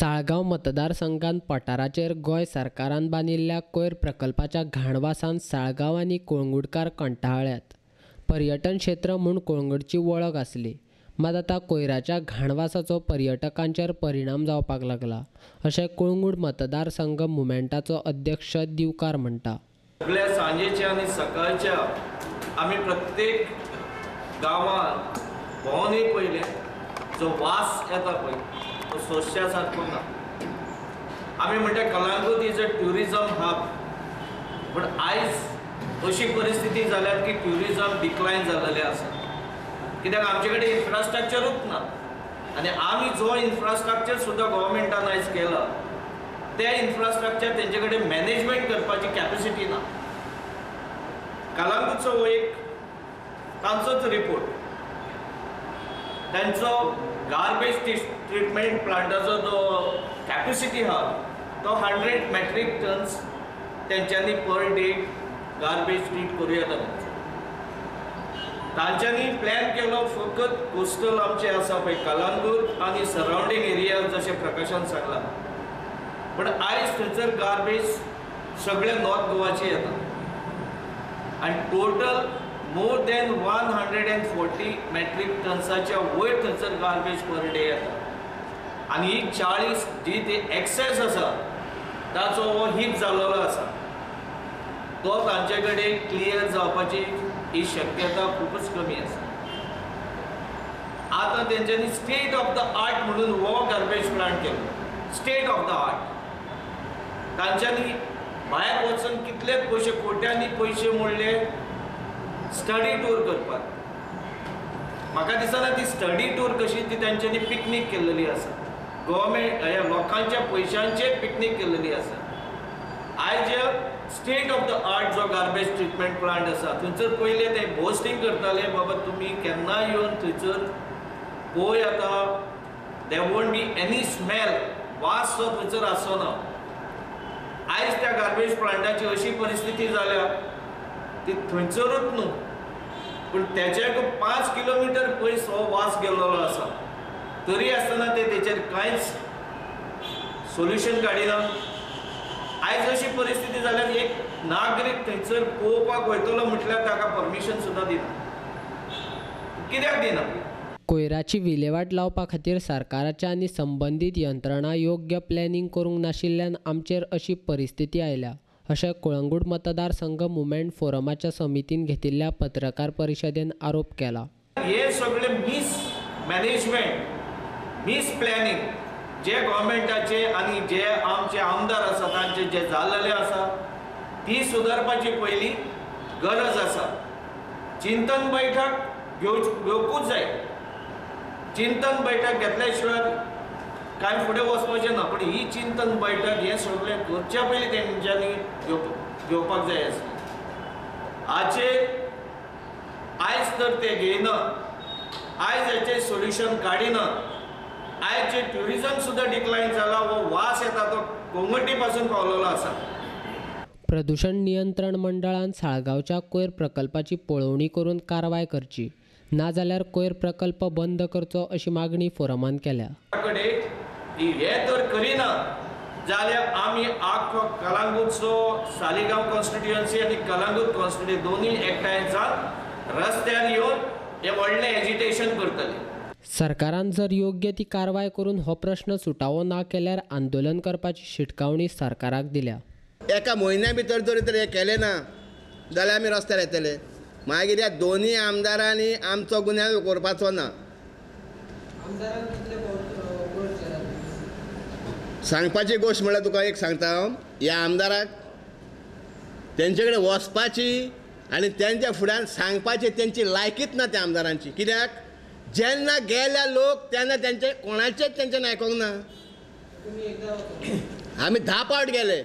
साळगांव मतदारसंघात पठाराचेर गोंय सरकारान बांदिल्ल्या कोयर प्रकल्पाच्या घाणवासान साळगांव आनी कळंगूटकार कंटाळ्यात. पर्यटन क्षेत्र म्हूण कळंगूटची वळख आसली, मात आतां कोयराच्या घाणवासाचो पर्यटकांचेर परिणाम जावपाक लागला अशें कळंगूट मतदारसंघ मुवमेंटाचो अध्यक्ष दिवकार म्हणटा. सगळ्या सांजेच्या आनी सकाळच्या आमी प्रत्येक गांवांत भोंवनूय पयलें जो वास येता पळय तो सोंसच्या सारको ना. आमी म्हणटा Calangute is a tourism hub, पूण आयज अशी परिस्थिती जाल्या की ट्युरिजम डिक्लायन जाल्लें आसा. कित्याक आमचे कडेन इन्फ्रास्ट्रक्चरूच ना आनी आमी जो इन्फ्रास्ट्रक्चर सुद्दां गव्हर्मेंटान आयज केला ते इन्फ्रास्ट्रक्चर तेंचे कडेन मॅनेजमेंट करपाची कॅपेसिटी ना. कलांगूटचो हो एक तांचोच रिपोर्ट, तांचो गार्बेज ट्रिटमेंट प्लांटाचो जो कॅपेसिटी आहा तो 100 मेट्रीक टन्स तेंच्यांनी पर डे गार्बेज ट्रीट करूं येता. तांच्यांनी प्लॅन केलो फकत कोस्टल आमचे आसा पळय कलांगूट आनी सरावंडींग एरिया जशें प्रकाशान सांगलां, पूण आयज थंयसर गार्बेज सगळे नॉर्थ गोवाची येता आनी टोटल मोर दॅन 140 मॅट्रीक टन्साच्या वयर थंयसर गार्बेज पर डे येता आनी ही 40 जी ती एक्सेस आसा ताचो हो हीप जाल्लो आसा तो तांचे कडेन क्लियर जावपाची ही शक्यता खुबूच कमी आसा. आतां तेंच्यांनी स्टेट ऑफ the art म्हणून हो गार्बेज प्लांट केलो, स्टेट ऑफ the art. तांच्यांनी भायर वचून कितले पयशे, कोट्यांनी पयशे मोडले स्टडी टूर करपाक. म्हाका दिसना ती स्टडी टूर कशी ती तांच्यांनी पिकनीक केल्लेली आसा, गव्हर्मेंट ह्या लोकांच्या पयशांचेर पिकनीक केल्लेली आसा. आयज स्टेट ऑफ the art जो गार्बेज ट्रिटमेंट प्लांट आसा थंयसर पयले ते बोस्टींग करताले, बाबा तुमी केन्ना येवन थंयसर पळय आतां there won't be any smell, वास जो थंयसर आसचो ना. आयज त्या गार्बेज प्लांटाची अशी परिस्थिती जाल्या ती थंयसरूच न्हू पूण तेच्या 5 किलोमिटर पयस हो वास गेल्लो आसा, तरी आसतना ते तेचेर कांयच सोल्युशन काडिना. आयज अशी परिस्थिती जाल्यार एक नागरीक थंयसर पळोवपाक वयतलो म्हटल्यार ताका परमिशन सुद्दां दिना. कित्याक दिना? कोयराची विलेवाट लावपा खातीर सरकाराच्या आनी संबंदीत यंत्रणा योग्य प्लॅनिंग करूंक नाशिल्ल्यान आमचेर अशी परिस्थिती आयल्या अशें कळंगूट मतदारसंघ मुवमेंट फोरमाच्या समितीन घेतिल्ल्या पत्रकार परिशदेन आरोप केला. हे सगळे मिस मॅनेजमेंट, मिस प्लॅनिंग जे गव्हर्मेंटाचे आनी जे आमचे आमदार आसा तांचे जे जाल्लेले आसा ती सुदारपाची पयली गरज आसा. चिंतन बैठक घेवकूच जाय. चिंतन बैठक घेतल्या शिवाय कांय फुडें वचपाचें ना, पूण ही चिंतन बैठक हें सगळें करच्या पयलीं तेंच्यांनी घेवपाक जाय आसलें. हाचेर आयज तर ते घेयना, आयज हाचें सोल्युशन काडिना, आयज जे ट्युरिजम सुद्दां डिक्लायन जाला, हो वास येता तो कोंगटी पासून पावलेलो आसा. प्रदूषण नियंत्रण मंडळान साळगांवच्या कोयर प्रकल्पाची पळोवणी करून कारवाय करची, नाजाल्यार कोयर प्रकल्प बंद करचो अशी मागणी फोरमान केल्या. हे तर करिना जाल्यार आमी आख्खो कलांगूटचो सालिगांव कॉन्स्टिट्युएन्सी आनी कलांगूट कॉन्स्टिट्युएन्सी दोनूय एकठांय जावन रस्त्यार येवन हे व्हडलें एजिटेशन करतले. सरकारान जर योग्य ती कारवाय करून हो प्रश्न सुटावो ना केल्यार आंदोलन करपाची शिटकावणी सरकाराक दिल्या. एका म्हयन्या भितर जरी तर हें केलें ना जाल्यार आमी रस्त्यार येतले. मागीर ह्या दोनूय आमदारांनी आमचो गुन्यांव करपाचो ना. सांगपाची गोश्ट म्हळ्यार तुका एक सांगता हांव, ह्या आमदाराक तेंचे कडेन वचपाची आनी तेंच्या फुड्यान सांगपाची तेंची लायकीच ना त्या आमदारांची. कित्याक जेन्ना गेल्या लोक तेन्ना तेंचे कोणाचेच तेंच्यान आयकोंक ना. आमी 10 पावट गेले.